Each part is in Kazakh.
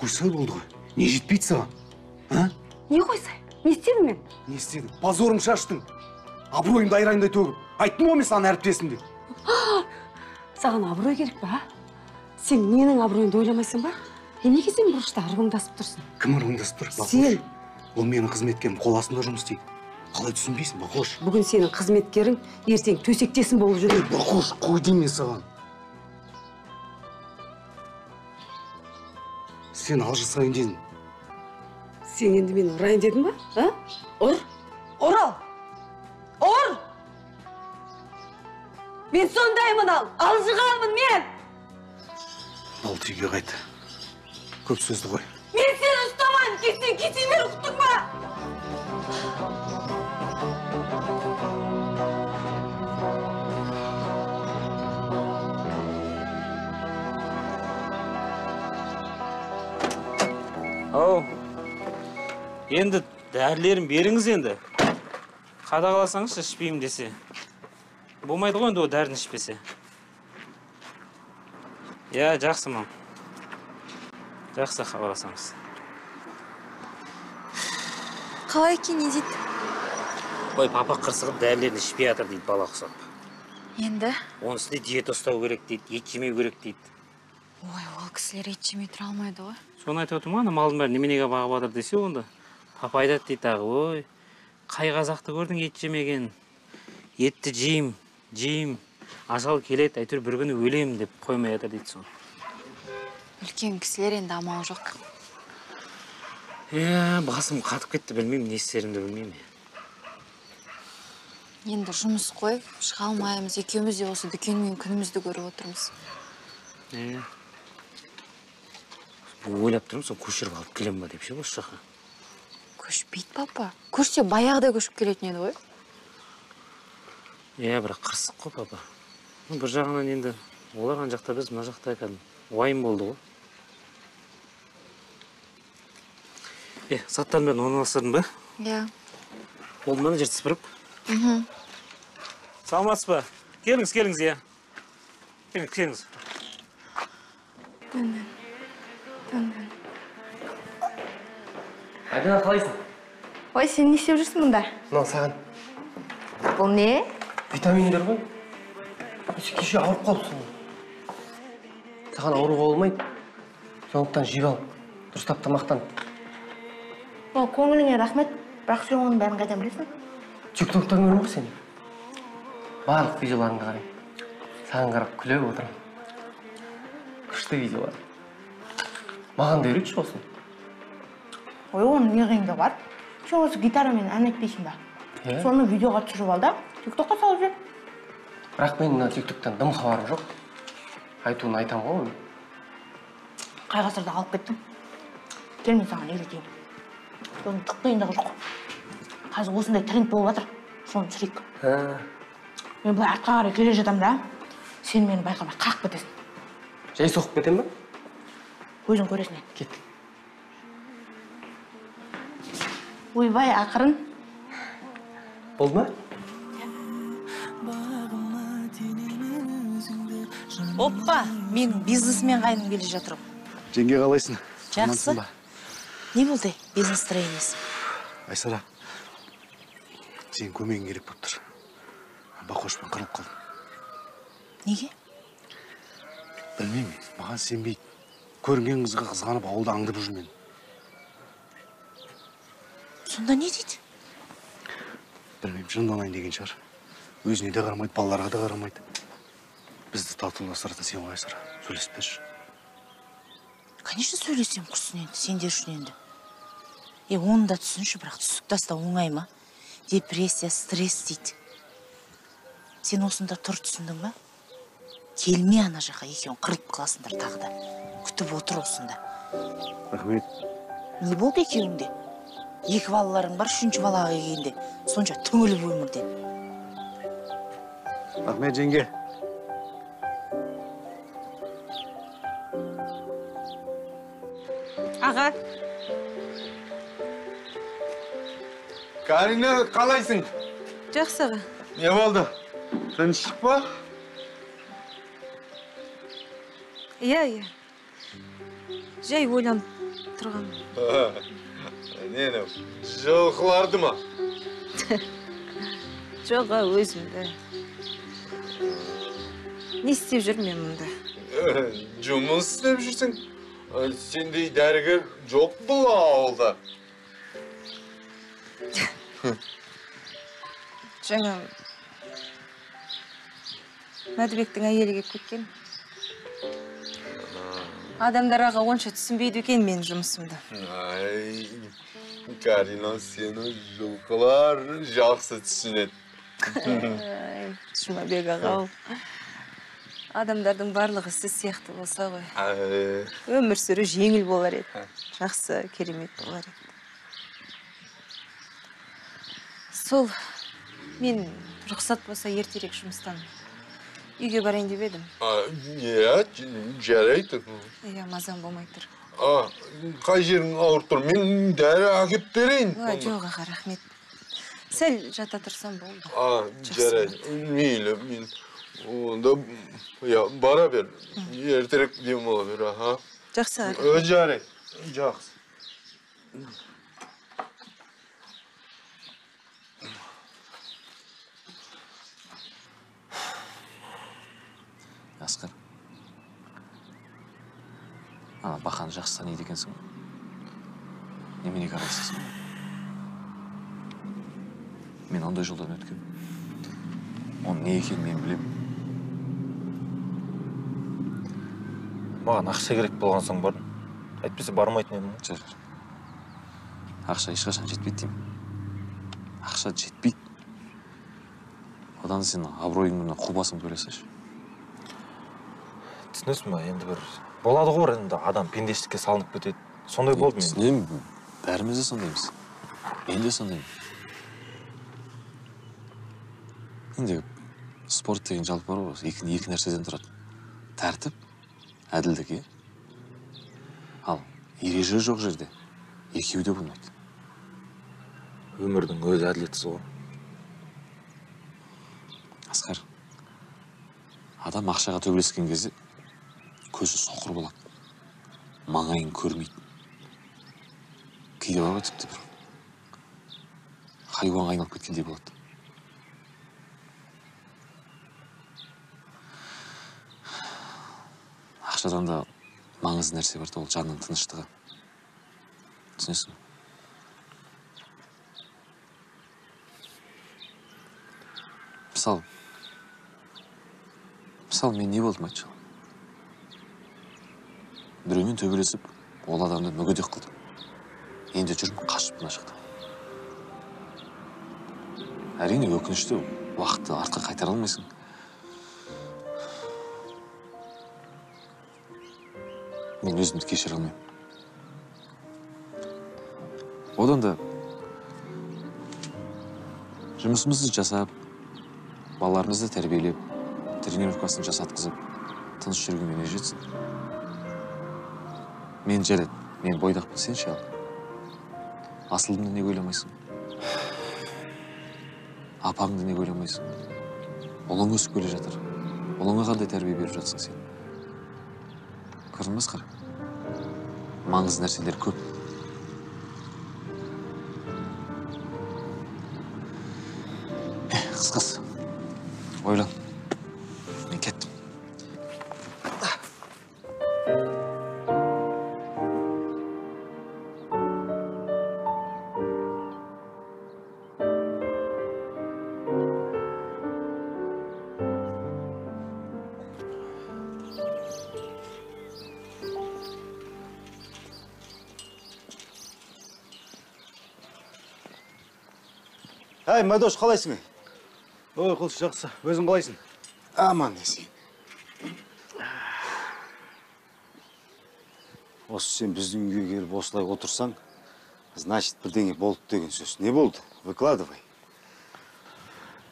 Қойсай болды ғой. Не жетпейді саған? А? Не қойсай? Не істедім мен? Не істедің? Позорым шаштың. Абыройымды айрандай төгіп. Айттым ғой мен саған әріптесім деп. Саған абырой керек па, а? Сен менің абыройымды ойламайсың ба? Неменеге сен бұрышта ырбыңдасып тұрсың? Кім ырбыңдасып тұр? Сен. Ол менің қызметкерім, қол астында жұмыс істейді. Қалай түсінбейсің, Бақош? Бүгін сенің қызметкерің, ертең төсектесің болып жүреді. Бақош, қой деймін мен саған. Сен алжысайын дедің. Сен енді мені ұрайын дедің ба? А? Ұр! Ұр ал! Ұр! Мен сондаймын ал! Алжығанмын мен! Алты үйге қайт. Көп сөзді қой. Мен сені ұстамаймын! Кетсең, кете бер, ұқтың ба? Ау, енді дәрілерін беріңіз енді. Қадағаласаңызшы, ішпеймін десе. Болмайды ғой енді о дәріні ішпесе. Иә, жақсы мам. Жақсы, хабарласамыз. Қалай екен, не дейді? Ой, папа қырсығып дәрілерін ішпей жатыр дейді, бала құсап. Енді? Оның үстіне диета ұстау керек дейді, ет жемеу керек дейді. Ой, ол кісілер ет жемей тұра алмайды ғой. Соны айтып отырмын ғой, ана малдың бәрін неменеге бағып жатыр десе онда. Папа айтады дейді тағы, ой, қай қазақты көрдің ет жемеген? Етті жеймін, жеймін, ажал келеді, әйтеуір бір күні өлемін деп қоймай жатыр дейді соны. Үлкен кісілер енді амал жоқ. Басым қатып кетті, білмеймін, не істерімді білмеймін. Енді жұмыс қой, шыға алмаймыз, екеуміз де осы дүкенмен күнімізді көріп отырмыз. Ойлап тұрмын, соны көшіріп алып келем ба деп ше осы жаққа. Көшпейді, папа. Көшсе баяғыда көшіп келетін еді ғой. Иә, бірақ қырсық қой, папа. Бір жағынан енді олар ана жақта, біз мына жақта кәдімгі уайым болды ғой. Заттардың бәрін орналастырдың ба? Иә. Болды ма ана жерді сыпырып? Саламатсыз ба? Келіңіз, келіңіз, иә. Келіңіз, келіңіз. Айдана, қалайсың? Ой, сен не істеп жүрсің мұнда? Мынау саған. Бұл не? Витаминдер ғой. Сен кеше ауырып қалыпсың ғой. Саған ауруға болмайды. Сондықтан жеп ал. Дұрыстап тамақтан. О, көңіліңе рахмет. Бірақ сен оның бәрін қайдан білесің? Тиктоктан көрдім ғой сені. Барлық видеоларыңды қараймын. Саған қарап күліп отырамын. Күшті видеолар. Маған да үйретші осыны. Ой, оның не қиындығы бар? Сен осы гитарамен ән айтпайсың ба? Соны видеоға түсіріп ал да, тиктокқа салып жібер. Бірақ мен мына тиктоктан дым хабарым жоқ. Айтуын айтам ғой оны. Қай ғасырда қалып кеттің? Кел, мен саған үйретейін. Оның түк қиындығы жоқ. Қазір осындай тренд болып жатыр. Соны түсірейік. Мен былай артқа қарай келе жатамын да, сен мені байқамай қағып кетесің. Жай соғып кетем ба? Өзің көресің енді. Кеттік. Ойбай, ақырын. Болды ма? Оппа, менің бизнесмен қайным келе жатыр. Жеңге, қалайсың? Жақсы. Не болды бизнес строениесі? Айсара, сенің көмегің керек болып тұр. Бақошпен қырылып қалдым. Неге? Білмеймін, маған сенбейді. Көрінген қызға қызғанып ауылда аңдып жүр мені. Сонда не дейді? Білмеймін, жынданайын деген шығар. Өзіне де қарамайды, балаларға да қарамайды. Бізді татуластыратын сен ғой, Айсара. Сөйлесіп берші. Конечно, сөйлесем, құрсын енді, сендер үшін енді. Оны да түсінші, бірақ түсік тастау оңай ма? Депрессия, стресс дейді. Сен осында тұр, түсіндің ба? Келме ана жаққа, екеуің қырылып қаласыңдар тағы да. Күтіп отыр осында. Рахмет. Не болды екеуіңде? Екі балаларың бар, үшінші балаға келгенде сонша түңіліп өмірден. Рахмет, жеңге. Аға. Карина, қалайсың? Жақсы, аға. Не болды? Тыныштық па? Иә, иә. Жай ойланып тұрғанмын. Нені, жылқыларды ма? Жоқ, өзімді. Не істеп жүрмін мен мұнда? Жұмыс істеп жүрсің. Сендей дәрігер жоқ бұл ауылда. Жаңа Мәдібектің әйелі келіп кеткен. Адамдар аға онша түсінбейді екен менің жұмысымды. Ай, Карина, сені жылқылар жақсы түсінеді. Ай, Жұмабек аға, адамдардың барлығы сіз сияқты болса ғой. Өмір сүру жеңіл болар еді. Жақсы, керемет болар еді. Сол, мен рұқсат болса ертерек жұмыстан үйге барайын деп едім. Иә, жарайды. Иә, мазам болмай тұр. Қай жерің ауырып тұр? Мен дәрі әкеп берейін. Жоқ, аға, рахмет. Сәл жата тұрсам болды. Жарайды. Мейлі, мен онда бара бер. Ертерек демала бер, аха. Жақсы. Жарайды, жақсы. Асқар, ана Бақаны жақсы таниды екенсің ғой. Неменеге араласасың? Мен ондай жолдан өткем. Оның не екенін мен білемін. Маған ақша керек болған соң бардым. Әйтпесе бармайтын едім. Жүр. Ақша ешқашан жетпейді деймін. Ақша жетпейді. Одан сен абыройыңды мына қу басыңды ойласайшы. Түсінесің ба, енді бір болады ғой, енді адам пендешілікке салынып кетеді. Сондай болды мен. Түсінемін, бәріміз де сондаймыз. Мен де сондаймын. Енді спорт деген жалпы бар ғой, екі нәрседен тұрады. Тәртіп, әділдік, е? Ал ереже жоқ жерде екеуі де болмайды. Өмірдің өзі әділетсіз ғой. Асқар, адам ақшаға төбелескен кезде көзі соқыр болады, маңайын көрмейді. Кейде бар ғой, тіпті бір хайуанға айналып кеткендей болады. Ақшадан да маңызды нәрсе бар, ол жанның тыныштығы. Түсінесің бе? Мысалы, мен не болдым айтшы? Біреумен төбелесіп, ол адамды мүгедек қылдым. Енді жүрмін қашып мына жақта. Әрине өкінішті, уақытты артқа қайтара алмайсың. Мен өзімді кешіре алмаймын. Одан да жұмысымызды жасап, балаларымызды тәрбиелеп, тренировкасын жасатқызып, тыныш жүргенге не жетсін? Мен жарайды, мен бойдақпын, сен ше ал. Асылымды неге ойламайсың? Апаңды неге ойламайсың? Ұлың өсіп келе жатыр. Ұлыңа қандай тәрбие беріп жатсың сен? Көрдің бе, Асқар? Маңызды нәрселер көп. Қысқасы, ойлан. Мен кеттім. Әй, Мадош, қалайсың? Ой, қолшы, жақсы. Өзің қалайсың? Аман есен. Осы сен біздің үйге келіп осылай отырсаң, значит, бірдеңе болды деген сөз. Не болды? Выкладывай.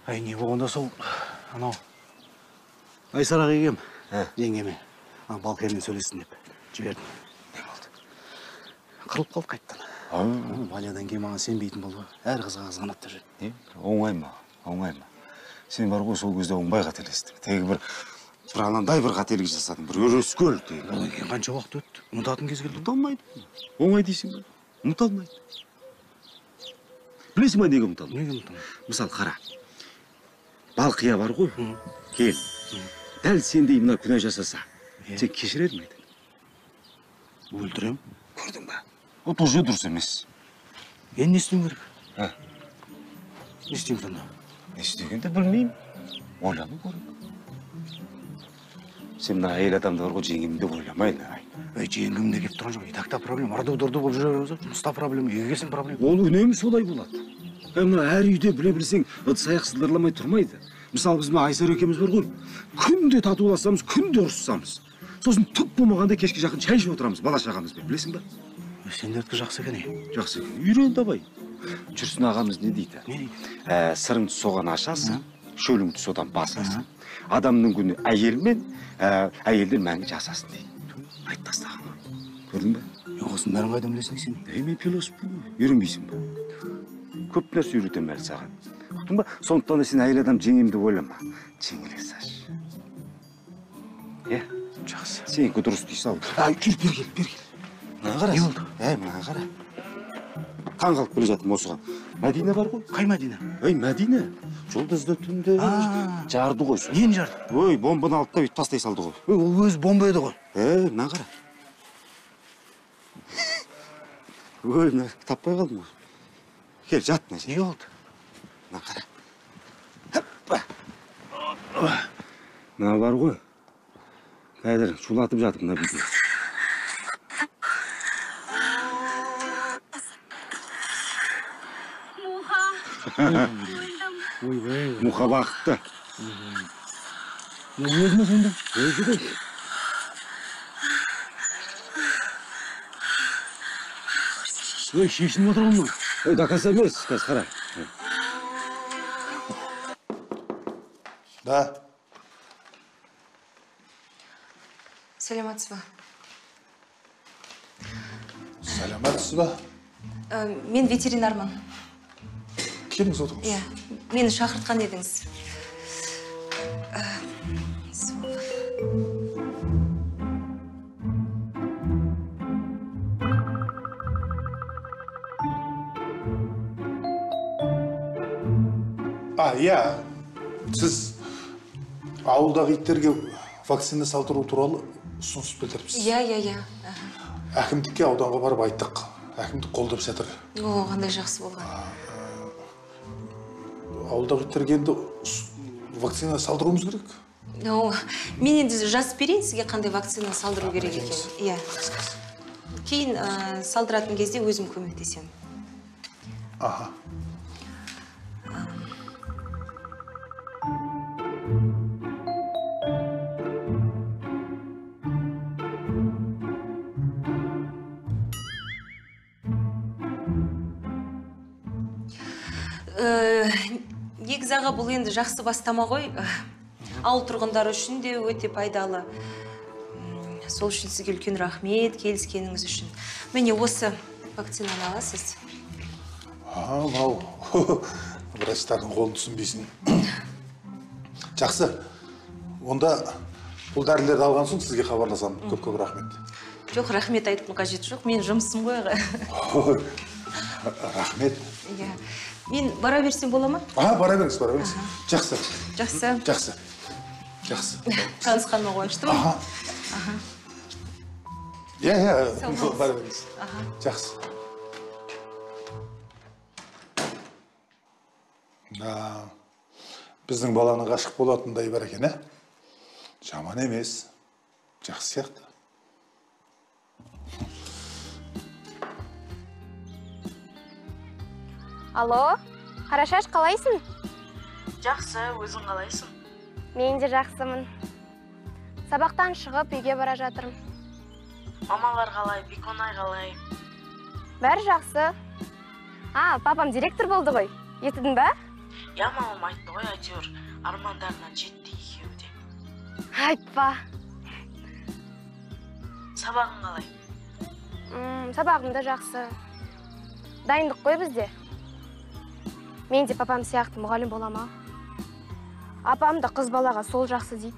Әй, не болғанда сол, анау, Айсараға келгем, жеңгеме, Балкермен сөйлессін деп жібердім. Не болды? Қырылып қалды қайттан. Валядан кейін маған сенбейтін болды. Әр қызға қызғанады деп жүр. Не? Оңай ма? Оңай ма? Сен бар ғой сол кезде оңбай қателестің. Тегі бір Бір анандай бір қателік жасадың, бір өрескел деген. Одан кейін қанша уақыт өтті? Ұмытатын кез келді. Ұмыта алмайды. Оңай дейсің бе? Ұмыта алмайды. Білесің ба неге ұмыта алмайды? Неге ұмыта алмайды? Мысалы, қара. Балқия бар ғой, кел. Дәл сендей мына күнә жасаса, сен кешірер ме едің? Өлтірем. Көрдің ба? Ол тоже дұрыс емес. Енді не істеуім керек? Не істеймін сонда? Не істегенді білмеймін. Ойлану керек. Сен мына әйел адамды бар ғой, жеңгем деп ойламай. Ей, жеңгем де келіп тұрған жоқ. И так та проблема. Ырду-дырду болып жүре береміз ғой. Жұмыста проблема, үйге келсең проблема. Ол үнемі солай болады. Мына әр үйде біле білсең, ыдыс аяқ сылдырламай тұрмайды. Мысалы, біз мына Айсар екеуміз бар ғой, күнде татуласамыз, күнде ұрыссамыз. Сосын түк болмағанда кешке жақын шай ішіп отырамыз бала шағамызбен, білесің ба? Сендердікі жақсы екен, е? Жақсы екен. Үйрен давай. Жүрсін ағамыз не дейді? Не дейді? Сырыңды соған ашасың, шөліңді содан басасың. Адамның күні әйелмен, әйелден мәңгі жасасын дейді. Айтып тастаған ғой. Көрдің бе? Осының бәрін қайдан білесің сен? Мен философпын ғой. Үйренбейсің бе? Көп нәрсе үйретемін әлі саған. Ұқтың ба? Сондықтан да сен әйел адам жеңемін деп ойлама. Жеңіле салшы. Е? Жақсы. Сенікі дұрыс дей сал. Жүр, бері кел, бері кел. Мына қара. Не болды? Мына қара. Таң қалып келе жатырмын осыған. Мәдина бар ғой. Қай Мәдина? Ей, Мәдина. Жұлдызды түнде жарды ғой. Нені жарды? Ой, бомбаны алып та бүйтіп тастай салды ғой. Ой, ол өзі бомба еді ғой. Мына қара. Ой, мына таппай қалдым ғой. Кел, жат мына жерге. Не болды? Мына қара. Мына бар ғой. Қазір шулатып жатыр мына видео. Ойбай. Мұха бақытты. Өзі ме сонда? Өзі ғой. Ой, шешініп отырған ба? Ой, до конца емес, қазір қара. Да. Сәлеметсіз ба? Сәлеметсіз ба? Мен ветеринармын. Келіңіз, отырыңыз. Иә, мені шақыртқан едіңіз. Сол. Иә, сіз ауылдағы иттерге вакцина салдыру туралы ұсыныс білдіріпсіз. Иә, иә, иә. Әкімдікке, ауданға барып айттық. Әкімдік қолдап жатыр. О, қандай жақсы болған. Ауылдағы иттерге енді вакцина салдыруымыз керек. Мен енді жазып берейін сізге қандай вакцина салдыру керек екенін. Иә. Кейін салдыратын кезде өзім көмектесемін. Аха. Негізі аға, бұл енді жақсы бастама ғой. Ауыл тұрғындары үшін де өте пайдалы. Сол үшін сізге үлкен рахмет, келіскеніңіз үшін. Міне осы вакцинаны аласыз. Мынау врачтардың қолын түсінбейсің. Жақсы. Онда бұл дәрілерді алған соң сізге хабарласамын. Көп-көп рахмет. Жоқ, рахмет айтудың қажеті жоқ. Мен жұмысым ғой аға. Рахмет. Иә. Мен бара берсем бола ма? Бара беріңіз, бара беріңіз. Жақсы. Жақсы. Жақсы. Жақсы. Танысқаныма қуаныштымын. Аха. Иә, иә, бара беріңіз. Жақсы. Біздің баланың ғашық болатындай бар екен, ә? Жаман емес. Жақсы сияқты. Алло, Қарашаш, қалайсың? Жақсы, өзің қалайсың? Мен де жақсымын. Сабақтан шығып үйге бара жатырмын. Мамалар қалай, Беконай қалай? Бәрі жақсы. Папам директор болды ғой. Естідің ба? Иә, мамам айтты ғой, әйтеуір армандарына жетті екеуі де. Айтпа. Сабағың қалай? Сабағым да жақсы. Дайындық қой бізде. Мен де папам сияқты мұғалім бола ма? Апам да қыз балаға сол жақсы дейді.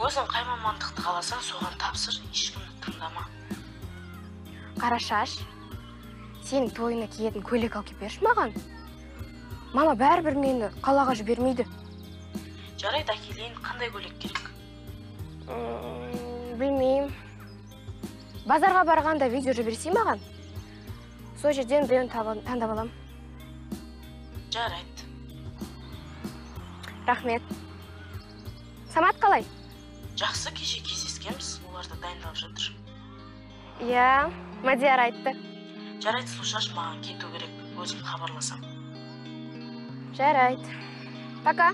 Өзің қай мамандықты қаласаң, соған тапсыр, ешкімді тыңдама. Қарашаш, сенің тойына киетін көйлек алып келіп берші маған. Мама бәрібір мені қалаға жібермейді. Жарайды, әкелейін, қандай көйлек керек? Білмеймін. Базарға барғанда видео жіберсей маған. Сол жерден біреуін таңдап алам. Жарайды. Рахмет. Самат қалай? Жақсы, кеше кездескенбіз, олар да дайындалып жатыр. Иә, Мадияр айтты. Жарайды, Сұлушаш, маған кету керек, өзім хабарласам. Жарайды. Пока.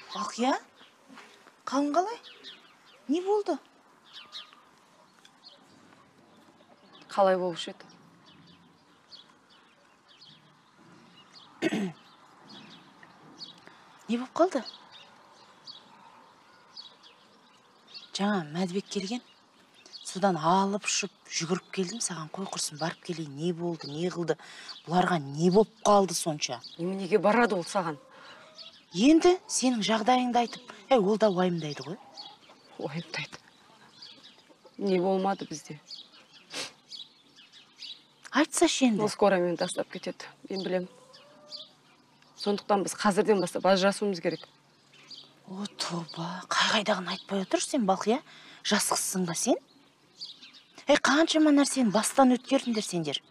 Балқия, қалың қалай? Не болды? Қалай болушы еді? Не болып қалды? Жаңа Мәдібек келген. Содан алып ұшып жүгіріп келдім, саған қой құрсын барып келейін. Не болды, не қылды? Бұларға не болып қалды сонша? Неменеге барады ол саған? Енді сенің жағдайыңды айтып, ол да уайымдайды ғой. Уайымдайды. Не болмады бізде? Айтсашы енді. Ол скоро мені тастап кетеді, мен білем. Сондықтан біз қазірден бастап ажырасуымыз керек. О, тоба, қай-қайдағын айтпай отырсың сен, Балқия? Жас қызсың ба сен? Қаншама нәрсені бастан өткердіңдер сендер.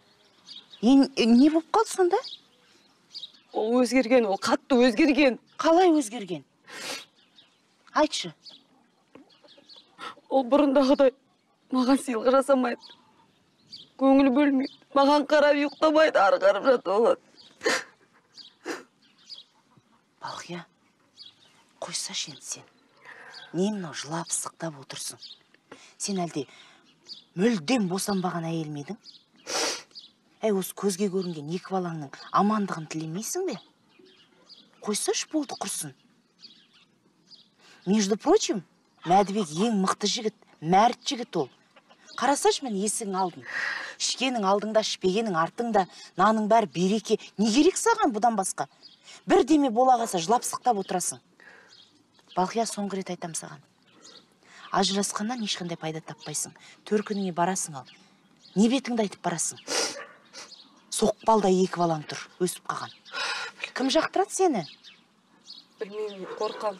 Не болып қалды сонда? Ол өзгерген, ол қатты өзгерген. Қалай өзгерген? Айтшы. Ол бұрындағыдай маған сыйлық жасамайды. Көңіл бөлмейді. Маған қарап ұйықтамайды, ары қарап жатып алады. Балқия, қойсашы енді сен. Не мынау жылап сықтап отырсың? Сен әлде мүлдем босанбаған әйел ме едің? Осы көзге көрінген екі балаңның амандығын тілемейсің бе? Қойсашы, болды, құрсын. Между прочим, Мәдібек ең мықты жігіт, мәрт жігіт ол. Қарасашы, мен есігің алдын. Ішкенің алдыңда, ішпегенің артыңда, нанның бәрі береке. Не керек саған бұдан басқа? Бірдеме бола қалса, жылап сықтап отырасың. Балқия, соңғы рет айтам саған. Ажырасқаннан ешқандай пайда таппайсың. Төркініңе барасың ал. Не бетіңді айтып барасың? Соқпалдай екі балаң тұр, өсіп қалған. Кім жақтырады сені? Білмеймін, қорқам.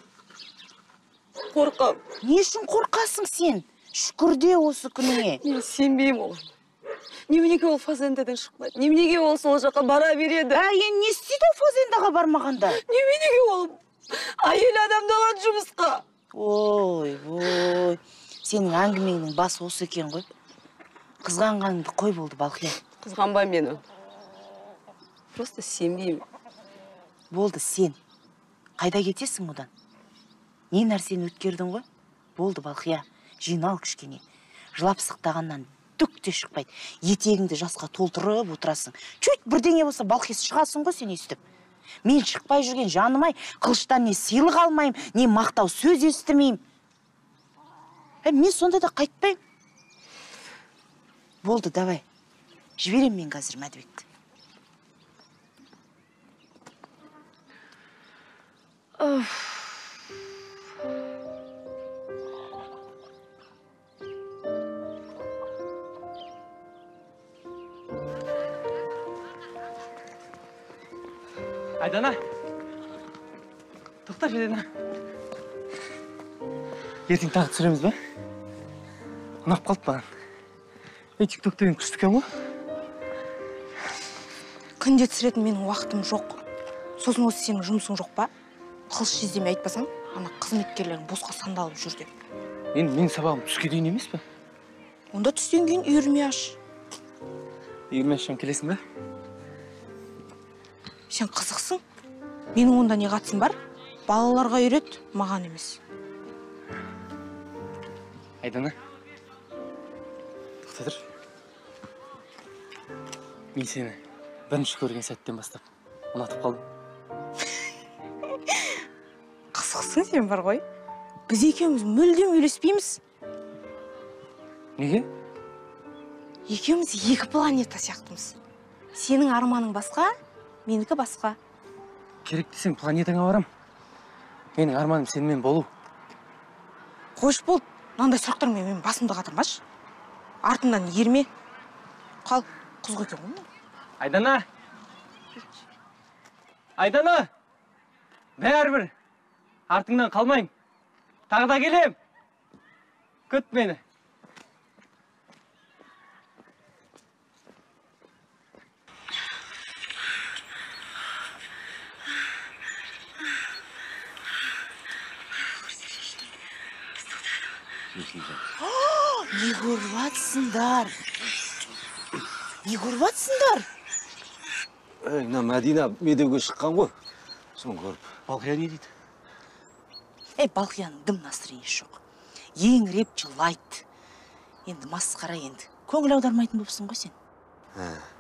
Қорқам. Не үшін қорқасың сен? Шүкір де осы күніңе. Мен сенбеймін оған. Неменеге ол фазендадан шықпайды? Неменеге ол сол жаққа бара береді? Енді не істейді ол фазендаға бармағанда? Неменеге ол әйел адамды алады жұмысқа? Ой, ой, сенің әңгімеңнің басы осы екен ғой. Қызғанғаныңды қой болды, Балқия. Қызғанба мені. Просто сенбеймін. Болды, сен. Қайда кетесің одан? Не нәрсені өткердің ғой? Болды, Балқия, жинал кішкене. Жылап сықтағаннан түк те шықпайды. Етегіңді жасқа толтырып отырасың. Чуть бірдеңе болса, Балқия, шығасың ғой сен өстіп. Мен шықпай жүрген жаным-ай, қылыштан не сыйлық алмаймын, не мақтау сөз естімеймін. Мен сонда да қайтпаймын. Болды, давай. Жіберем мен қазір Мәдібекті. Айдана, тоқташы, Айдана. Ертең тағы түсіреміз ба? Ұнап қалды маған. Тикток деген күшті екен ғой. Күнде түсіретін менің уақытым жоқ. Сосын осы сенің жұмысың жоқ па? Қылыш жездеме айтпасаң, ана қызметкерлерің босқа сандалып жүр деп. Енді менің сабағым түске дейін емес пе? Онда түстен кейін үйірме аш. Үйірме ашсам келесің бе? Сен қызықсың. Менің онда не қатысым бар? Балаларға үйрет, маған емес. Айдана, тоқта тұр. Мен сені Бірінші көрген сәттен бастап ұнатып қалдым. Қызықсың сен бар ғой. Біз екеуміз мүлдем үйлеспейміз. Неге? Екеуміз екі планета сияқтымыз. Сенің арманың басқа, менікі басқа. Керек десең планетаңа барам. Менің арманым сенімен болу. Қош болды. Мынандай сұрақтармен мен басымды қатырмашы. Артымнан ерме. Қал, қызық екен ғой. Айдана! Айдана! Бәрібір артыңнан қалмаймын. Тағы да келем. Күт мені. Не көріп атсыңдар? Не көріп атсыңдар? Ей, мына Мәдина медеуге шыққан ғой. Соны көріп. Балқия не дейді? Ей, Балқияның дым настроениесі жоқ. Еңіреп жылайды. Енді масқара енді. Көңіл аудармайтын болыпсың ғой сен.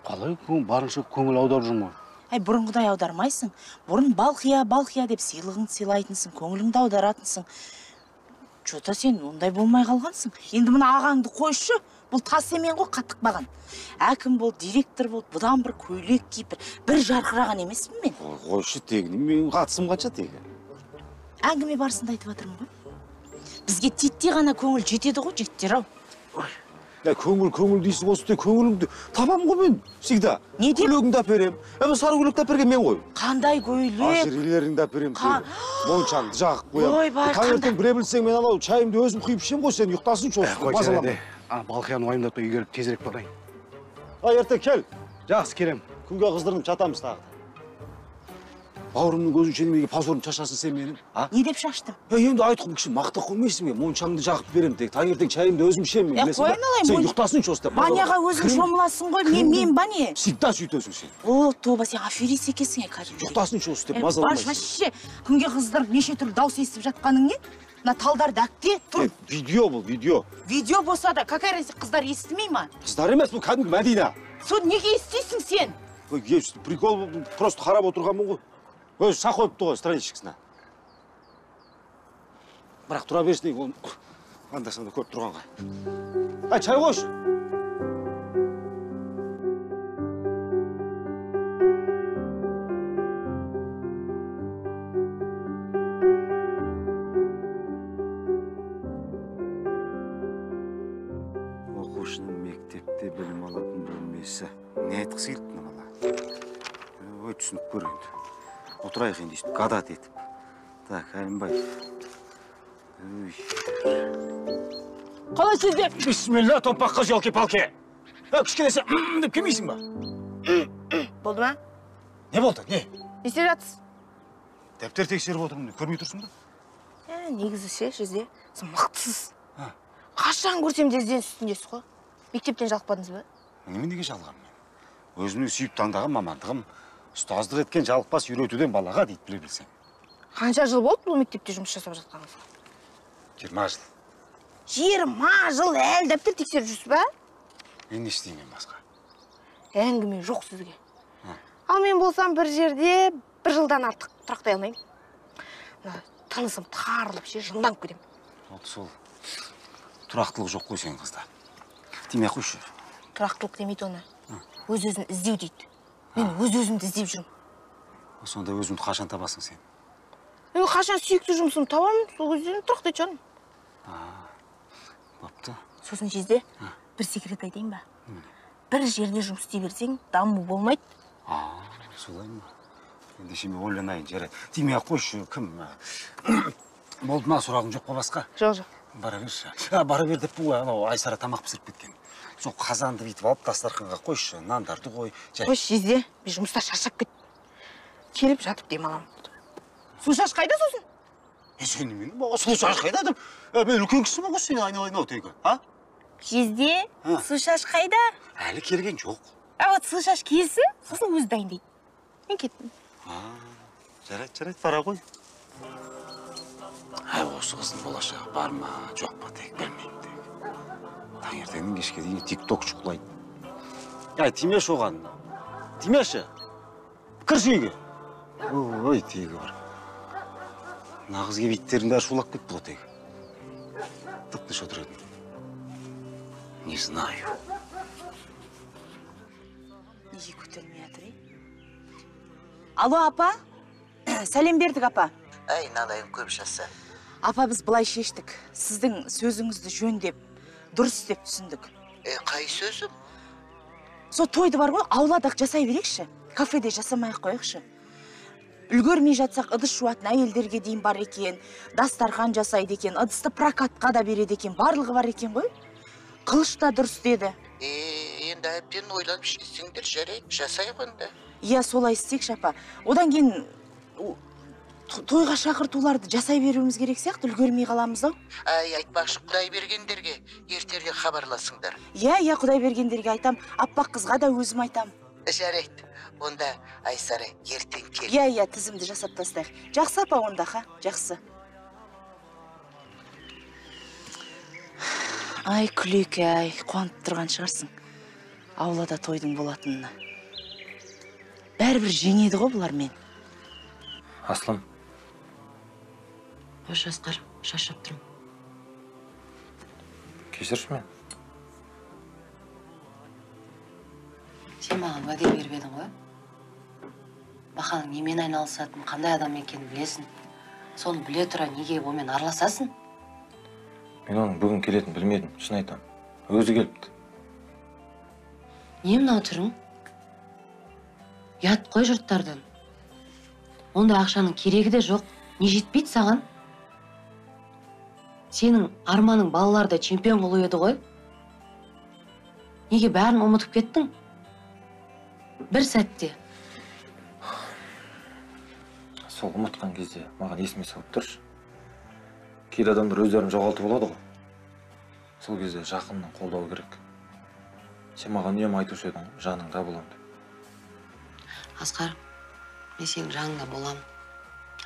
Қалай барынша көңіл аударып жүрмін ғой. Әй, бұрынғыдай аудармайсың. Бұрын Балқия, Балқия деп сыйлығыңды сыйлайтынсың, көңіліңді аударатынсың. Чё-то сен ондай болмай қалғансың. Енді мына ағаңды қойшы, бұл тас емен ғой қаттықпаған. Әкім бол, директор бол, бұдан бір көйлек киіп, бір жарқыраған емеспін мен. Қойшы тегін, менің қатысым қанша тегі? Әңгіме барысында айтып жатырмын ғой. Бізге титтей ғана көңіл жетеді ғой, жігіттер ау. Көңіл, көңіл дейсің, осы көңіліңді табам ғой мен, всегда. Не деп? Көйлегіңді әперем. Сары көйлекті әперген мен ғой. Қандай көйлек? Ожерельеріңді әперем. Моншаңды жағып қоям. Ойбай, таңертең біле білсең мен анау чайымды өзім құйып ішемін ғой, сен ұйықтасыншы осы. Қой, Балқияны уайымдатпай үйге келіп тезірек барайын. Ертең кел. Жақсы, келем. Күнге қыздырынып жатамыз тағы. Бауырымның көзінше неге позорын шашасың сен менің? Не деп шаштым? Енді айтқым кіші, мақтап қоймайсың мен, моншаңды жағып берем тек. Таңертең чайымды өзім ішемін мен. Қойын алайын. Сен ұйықтасыншы осы деп. Баняға өзің шомыласың ғой, мен ба не? Всегда сөйтесің сен. О, тоба, сен аферист екенсің, кәдімгі. Ұйықтасыншы осы деп, мазаламайсың. Вообще, күнге қыздырып неше түрлі дауыс естіп жатқаның не? Мына талдарды әкте тұр. Видео бұл, видео. Видео болса да, какая разница, қыздар естімей ма? Қыздар емес, бұл кәдімгі Мәдина. Соны неге естисің сен? Прикол, просто қарап отырғанмын ғой. Өзі шақ қойыпты ғой страничкасына. Бірақ тұра берсін, ол анда-санда көріп тұрғанға. Ай, чай қойшы. Оқушының мектепте білім алатын бөлмесі. Не айтқысы келді мына бала? Ой, түсініп көр енді. Отырайық енді өйстіп, гадат етіп. Так, Әлімбай. Қалай сізде? Бисмилла, томпақ қыз, елки-палки. Кішкене сен деп келмейсің ба? Болды ма? Не болды, не? Не істеп жатсыз? Дәптер тексеріп отырмын, көрмей тұрсың ба? Негізі ше, жезде, сіз мықтысыз. Қашан көрсем де ізденіс үстіндесіз ғой. Мектептен жалықпадыңыз ба? Немен неге жалығамын мен? Өзімнің сүйіп таңдаған мамандығым ұстаздық еткен жалықпас үйретуден балаға дейді, біле білсең. Қанша жыл болды бұл мектепте жұмыс жасап жатқаныңызға? 20 жыл. 20 жыл әлі дәптер тексеріп жүрсіз ба? Мен не істеймін басқа? Әңгіме жоқ сізге. Ал мен болсам бір жерде бір жылдан артық тұрақтай алмаймын. Тынысым тарылып ше, жынданып кетемін. Вот сол тұрақтылық жоқ қой сенің қызда. Тимей қойшы. Тұрақтылық демейді оны. Өз-өзін іздеу дейді. Мен өз-өзімді іздеп жүрмін. Сонда өзіңді қашан табасың сен? Мен қашан сүйікті жұмысымды табамын, сол кезде тұрақтайтын шығармын. Бопты. Сосын жезде, бір секрет айтайын ба? Бір жерде жұмыс істей берсең, даму болмайды. Солай ма? Ендеше мен ойланайын, жарайды. Тимей-ақ қойшы, кім? Болды ма, сұрағың жоқ па басқа? Жоқ, жоқ. Бара берші. Бара бер деппін ғой, анау Айсара тамақ пісіріп кеткен. Сол қазанды бүйтіп алып дастарханға қойшы, нандарды қой. Қойшы, жезде, мен жұмыста шаршап кеттім. Келіп жатып демаламын. Су шаш қайда сосын? Сен немене, маған су шаш қайда деп? Мен үлкен кісімін ғой, сен айналайын ау тегі, а? Жезде, су шаш қайда? Әлі келген жоқ. А вот су шаш келсін, сосын өзі дайындайды. Мен кеттім. Жарайды, жарайды, бара ғой. Әй, осы қыздың болашағы бар ма, жоқ па тек білмеймін тек. Таңертеңнен кешке дейін тик-ток шұқылайды. Әй, тимеші оған. Тимеші. Кірші үйге. Ой, тегі бар. Мына қыз келіп иттердің бәрі шулап кетті ғой тегі. Тып-тыныш отыр едім. Не знаю. Неге көтермей жатыр, е? Алло, апа. Сәлем бердік, апа. Айналайын, көп жаса. Апа, біз былай шештік. Сіздің сөзіңізді жөндеп, дұрыс деп түсіндік. Қай сөзім? Сол тойды бар ғой, аулада жасай берейікші. Кафеде жасамай ақ қояйықшы. Үлгермей жатсақ, ыдыс жуатын әйелдерге дейін бар екен, дастархан жасайды екен, ыдысты прокатқа да береді екен, барлығы бар екен ғой. Қылыш та дұрыс деді. Енді әбден ойланып шешсеңдер, жарайды, жасайық онда. Иә, солай істейікші, апа. Одан кейін тойға шақыртуларды жасай беруіміз керек сияқты, үлгермей қаламыз ау. Әй, айтпақшы, Құдай бергендерге ертерде хабарласыңдар. Иә, иә, Құдай бергендерге айтам, аппақ қызға да өзім айтам. Жарайды, онда Айсара ертең кел. Иә, иә, тізімді жасап тастайық. Жақсы, апа, онда, ха, жақсы. Ай, Күлеке, ай, қуанып тұрған шығарсың. Аулада тойдың болатынына. Бәрібір жеңеді ғой бұлар мен. Аслан. Қош, Асқар, шаршап тұрмын. Кешірші мен. Сен маған уәде беріп едің ғой. Бақаның немен айналысатынын, қандай адам екенін білесің. Соны біле тұра неге онымен араласасың? Мен оның бүгін келетінін білмедім, шын айтамын. Өзі келіпті. Не мынау түрің? Ұят қой жұрттардан. Ондай ақшаның керегі де жоқ. Не жетпейді саған? Сенің арманың балаларды чемпион қылу еді ғой. Неге бәрін ұмытып кеттің? Бір сәтте. Сол ұмытқан кезде маған есіме салып тұршы. Кейде адамдар өздерін жоғалтып алады ғой. Сол кезде жақынның қолдауы керек. Сен маған үнемі айтушы едің ғой, жаныңда боламын деп. Асқар, мен сенің жаныңда боламын.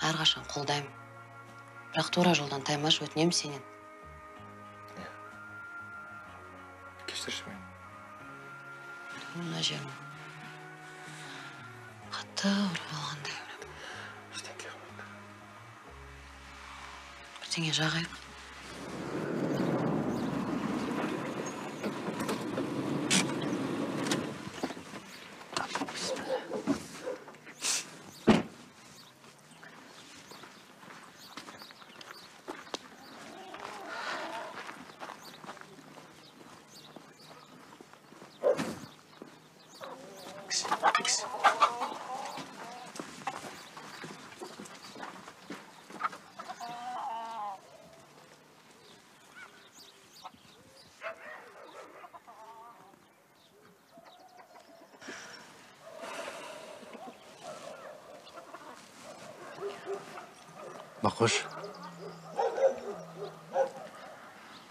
Әрқашан қолдаймын. Бірақ тура жолдан таймашы, өтінемін сенен. Кешірші мені. Мына жерім қатты ұрып алғандай. Ештеңе қылмайды. Бірдеңе жағайық. Бақош,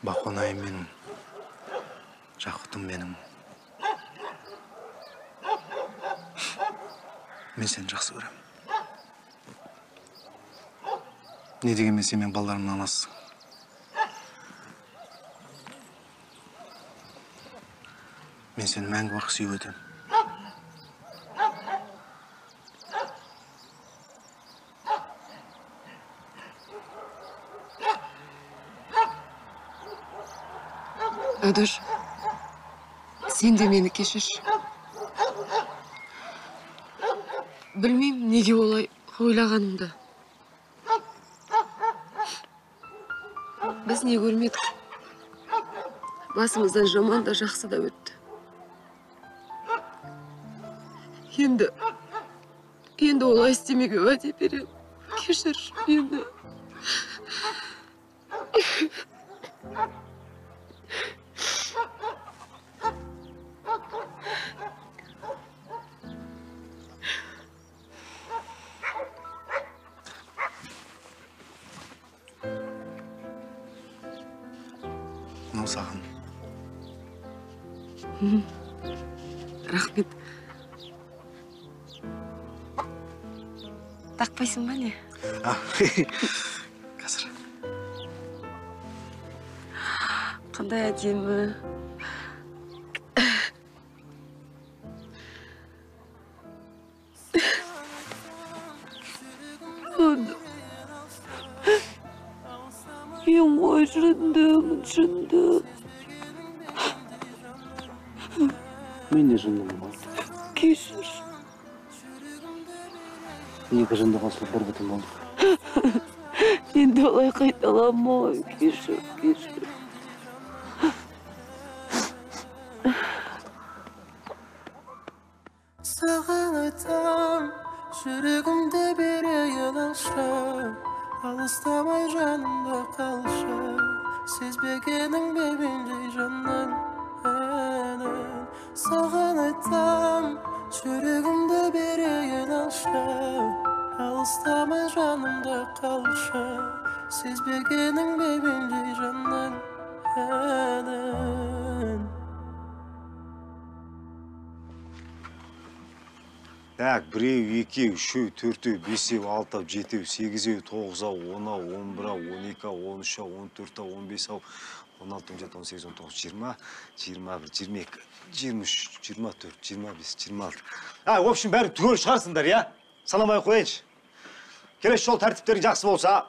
Бақонайым менің, Жақұтым менің. Мен сені жақсы көремін. Не дегенмен сен менің балдарымның анасысың. Мен сені мәңгі бақи сүйіп өтемін. Әдіш, сен де мені кешірші. Білмеймін, неге олай ойлағанымды. Біз не көрмедік. Басымыздан жаман да жақсы да өтті. Енді олай істемеуге уәде беремін. Кешірші мені. Мынау саған. Рахмет. Тақпайсың ба не? Қазір. Қандай әдемі. Мен ғой жындымын, жынды. Мен де жындымын ғой. Кешір. Екі жынды қосылып бір бүтін болдық. Енді олай қайталамай, кешір, кешір. Саған айтам, жүрегімді берейін алшы, алыстамай жанымда қалшы, сезбегенің бе мендей жанның әнін. Саған айтам, жүрегімді берейін алшы, алыстамай жанымда қалшы, сезбегенің бе мендей жанның әнін. Так, біреу, екеу, үшеу, төртеу, бесеу, алтау, жетеу, сегізеу, тоғызау, онау, он бірау, он екі, он үшау, он төртау, он бесау, он алты, он жеті, он сегіз, он тоғыз, 20, 21, 22, 23, 24, 25, 26. А, в общем, бәрі түгел шығарсыңдар, иә? Санамай қояйыншы. Келесі жол тәртіптерің жақсы болса,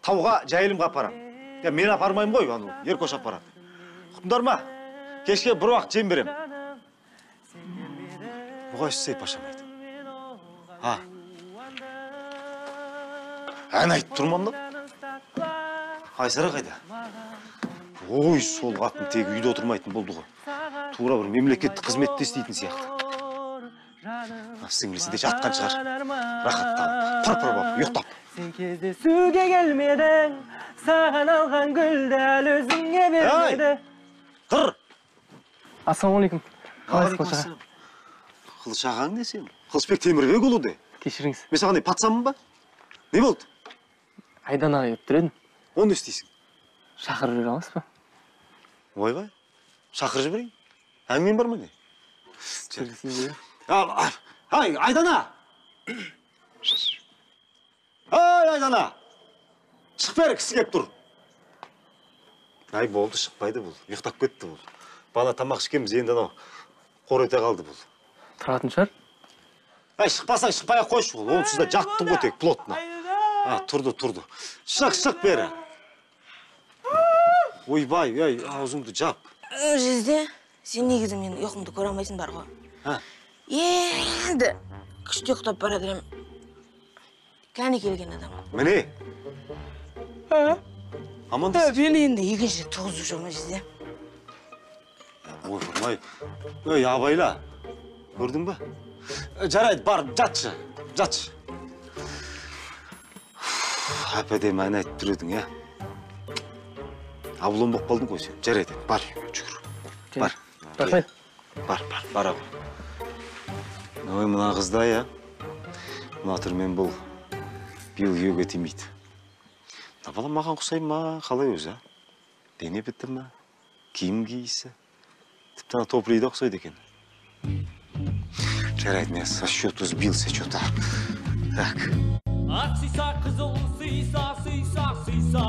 тауға жайылымға апарам. Я, мен апармаймын ғой, анау, Еркош апарады. Ұқтыңдар ма? Кешке бір уақыт жем берем. Бұғайсыз пашамайды. А, ән айтып тұрмын да. Айсара қайда? Ой, сол қатын тегі үйде отырмайтын болды ғой. Тура бір мемлекеттік қызметте істейтін сияқты. Сіңлісі де жатқан шығар. Рахаттанып, пыр-пыр болып, ұйықтап. Сен кездесуге келмедің, саған алған гүлді әлі өзіңе бермеді. Тұр! Ассалаумағалейкум. Қалайсыз, Қылыш аға? Қылыш ағаң не сен? Қылышбек Темірбекұлы де. Кешіріңіз. Мен саған не, патсамын ба? Не болды? Айданаға келіп тұр едім. Оны не істейсің? Шақырып жібере аласыз ба? Ойбай, шақырып жіберейін. Әңгімең бар ма не? Ай, Айдана! Ай, Айдана! Шық бері, кісі келіп тұр. Ай, болды, шықпайды бұл. Ұйықтап кетті бұл. Бала тамақ ішкенбіз, енді анау қор ете қалды бұл. Тұратын шығар? Ай, шықпасаң, шықпай-ақ қойшы ол. Онсыз да жаттың ғой тек, плотно. А, тұрды, тұрды. Шық, шық бері. Ойбай, ай, аузыңды жап. Жезде, сен негізі менің ұйқымды көре алмайсың бар ғой. Енді күшті ұйықтап бара беремін. Кәне келген адам. Міне. Амандас. Мені енді екінші рет туғызып жүрме, жезде. Ойбай, ой, абайла. Көрдің бе? Жарайды, бар, жатшы, жатшы. Әп-әдемі ән айтып тұр едің, иә? Аблон болып қалдың ғой сен. Жарайды, бар, жүгір. Бар. Рахмет. Бар, бар, бара ғой. Ой, мына қызда, иә? Мына түрмен бұл биыл күйеуге тимейді. Мына бала маған ұқсай ма, қалай өзі, а? Дене бітті ма, киім киісі. Тіпті ана топриді ұқсайды екен. Жарайды, мен со счету сбился что-то. Так. Ақ сиса, қызыл сиса, сиса, сиса,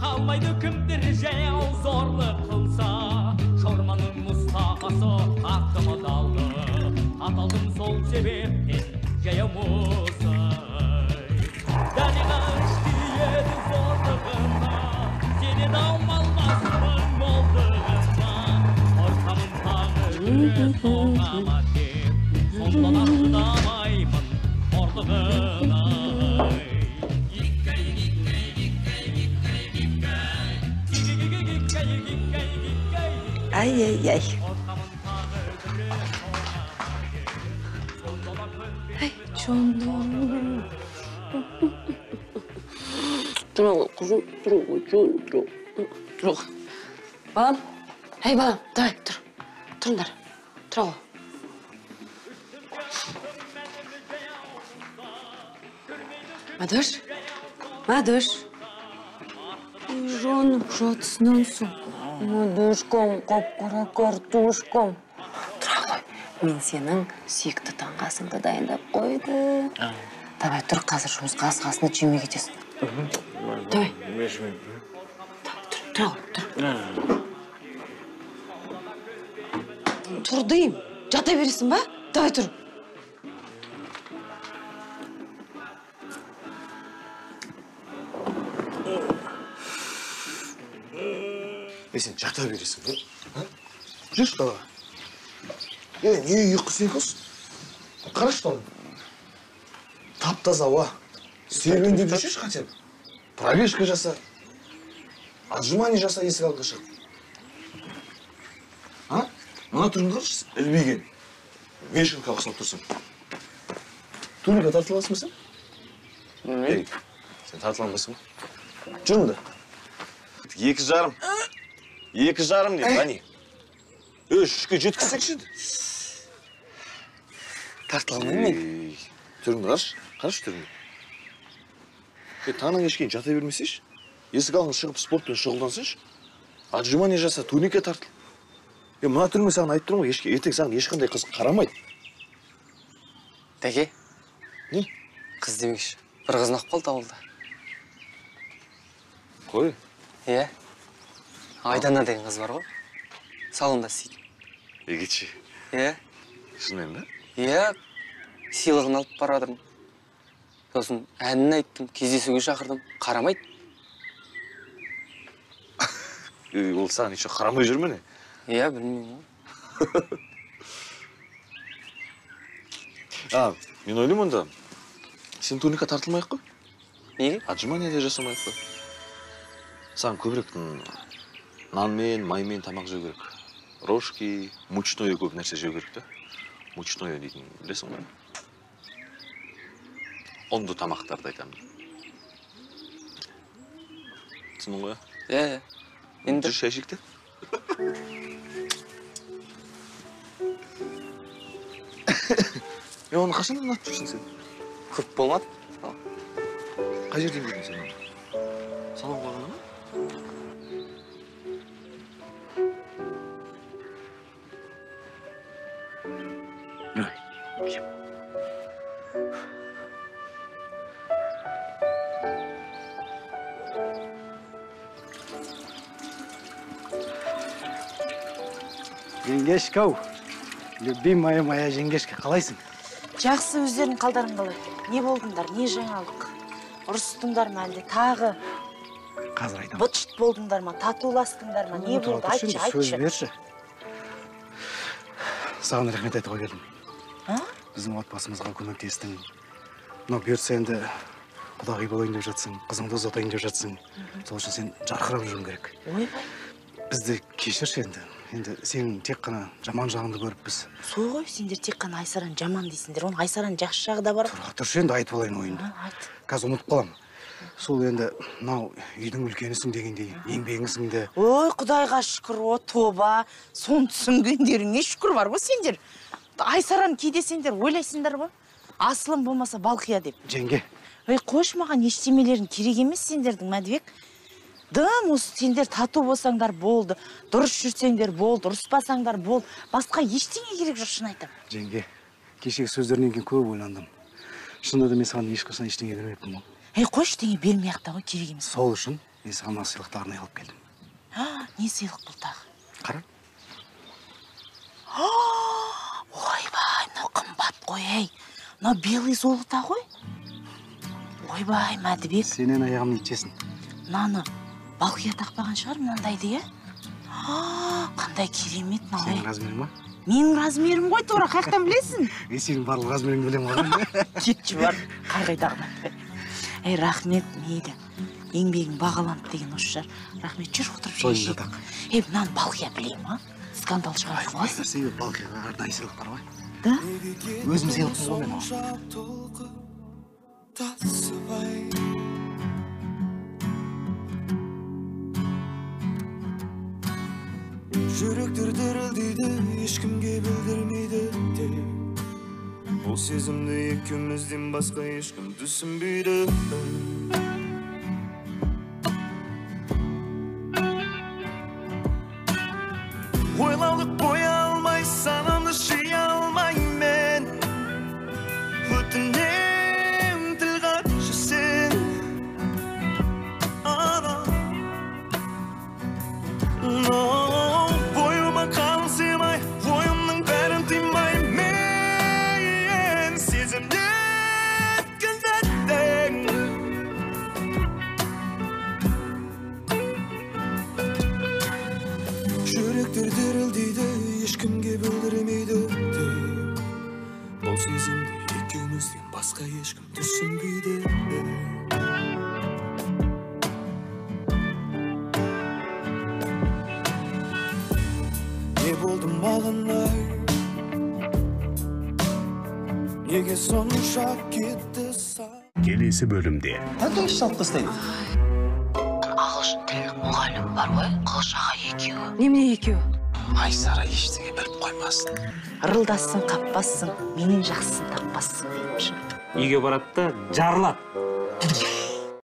қалмайды кімдер жаяу зорлық қылса. Шорманның Мұстафасы атымы далды, аталдым сол себептен жаяу Мұсай. Дариға іштиеді зорлығына, сенен аумалмаспын молдығына. Қорқамын тағы жүрек соғама деп, сондан аттамаймын қорлығына. Ай-яй-яй. Ай, жаным. Тұра ғой, қызым, тұра ғой, жаным, тұра. Тұра ғой. Балам, әй, балам, давай, тұр. Тұрыңдар, тұра ғой. Мадыш, Мадыш. Ой, жаным, жатысынан соң. Мадышкам, қап-қара картошкам. Тұра ғой, мен сенің сүйікті таңғы асыңды дайындап қойдым. Давай, тұр, қазір жұмысқа асығасың, жемей кетесің. Давай. Тұр, тұра ғой, тұр. Тұр деймін, жата бересің ба? Давай, тұр. Ей, сен жата бересің, бе? Жүрші далаға. Ей, не ұйқы сен көз? Қарашы даланы. Тап-таза ауа. Серуендеп жүрші хотя бы. Пробежка жаса. Отжимание жаса, есік алдына шығып. А? Мына түріңді қарашы, ілмеген. Вешалка ұқсап тұрсың. Турникке тартыла аласың ба сен? Ей, сен тартыла алмайсың ба? Жүр мында. 2,5. 2,5 дейді, Ғани. 3-ке жеткізсекші. Тартыла алмаймын мен. Түріңді қарашы, қарашы түріңді. Таңнан кешке жата бермесейші. Есік алдына шығып спортпен шұғылдансайшы. Отжимание жаса, турникке тартыл. Мына түріңмен саған айтып тұрмын ғой, ертең саған ешқандай қыз қарамайды. Дәке? Не? Қыз демекші, бір қыз ұнап қалды ауылда. Қой? Иә. Айдана деген қыз бар ғой. Салонда істейді. Егетші? Иә. Шынымен бе? Иә. Сыйлығын алып бара жатырмын. Сосын әнін айттым, кездесуге шақырдым. Қарамайды. Ол саған еще қарамай жүр ме не? Иә, білмеймін ғой. А, мен ойлаймын онда, сен турникке тартылмай-ақ қой. Неге? Отжимание де жасамай-ақ қой. Саған көбірек нанмен, маймен тамақ жеу керек. Рожки, мучное көп нәрсе жеу керек та. Мучное дейтін, білесің ғой? Ұнды тамақтарды айтамын. Түсіндің ғой? Иә, иә. Енді жүр шай ішейік те. Оны қашан ұнатып жүрсің сен? Көп болмады. Қай жерден көрдің сен оны? Салонға барғанда ма? Жеңгешка, любимая моя жеңгешка, қалайсың? Жақсы, өздерің қалдарың қалай? Не болдыңдар, не жаңалық? Ұрыстыңдар ма әлде тағы? Қазір айтамын. Быт-шыт болдыңдар ма, татуластыңдар ма, не болды? Айтшы, айтшы. Сөз берші. Саған рахмет айтуға келдім. Біздің отбасымызға көмектестің. Мынау бұйыртса енді құдағи болайын деп жатсың, қызыңды ұзатайын деп жатсың. Сол үшін сен жарқырап жүруің керек. Ойбай. Бізді кешірші енді. Енді сенің тек қана жаман жағыңды көріп біз. Сол ғой, сендер тек қана Айсараны жаман дейсіңдер. Оның Айсараның жақсы жағы да бар. Тұра тұршы енді, айтып алайын ойымды. Айт. Қазір ұмытып қаламын. Сол енді мынау үйдің үлкенісің дегендей, еңбегіңсің де. Ой, Құдайға шүкір, о тоба. Соны түсінгендеріңе шүкір бар ғой сендер. Айсараны кейде сендер ойлайсыңдар ғой. Асылым болмаса Балқия деп. Жеңге. Ой, қойшы маған, ештемелерің керек емес сендердің, Мәдібек. Дым, осы сендер тату болсаңдар болды, дұрыс жүрсеңдер болды, ұрыспасаңдар болды. Басқа ештеңе керек жоқ, шын айтамын. Жеңге, кешегі сөздерінен кейін көп ойландым. Шынында да мен саған ешқашан ештеңе бермеппін ғой. Ей, қойшы, ештеңе бермей-ақ та ғой, керек емес. Сол үшін мен саған мына сыйлықты арнайы алып келдім. Не сыйлық бұл тағы? Қара. Ойбай, мынау қымбат қой, ей. Мынау белый золото ғой. Ойбай, Мәдібек. Сенен аяғымды ит жесін. Мынаны Балқия тақпаған шығар мынандайды, иә? Қандай керемет мынау. Сенің размерің ба? Менің размерім ғой, тура, қаяқтан білесің? Е, сенің барлық размеріңді білемін ғой. Кетші бар, қарғайдағын айтпай. Ей, рахмет, мейлі. Еңбегің бағаланды деген осы шығар. Рахмет, жүр отырып шай ішейік. Ей, мынаны Балқия біле ма? Скандал шығарып қоймасын. Себебі Балқияға арнайы сыйлық бар ғой. Да? Өзім сыйлықпын ғой мен оған. Жүректер дірілдейді, ешкімге білдірмейді де. Бұл сезімді екеумізден басқа ешкім түсінбейді. Ойлаулық боя алмай, санамды жия алмай мен. Өтінем тіл қатшы сен. Бойыма қан сыймай, ойымның бәрін тыймай мен. Сезімді өткіздің. Бұл сезімді екеумізден басқа ешкім түсінбейді. Не болды маған ай? Неге сонша кетті сай? Келесі бөлімде. Әкеңші салып тастайды. Ағылшын тілінің мұғалімі бар ғой, Қылыш аға екеуі. Немене екеуі? Айсара ештеңе біліп қоймасын. Ырылдассың, қаппассың, менен жақсысын таппассың деймін. Үйге барады да жарылады.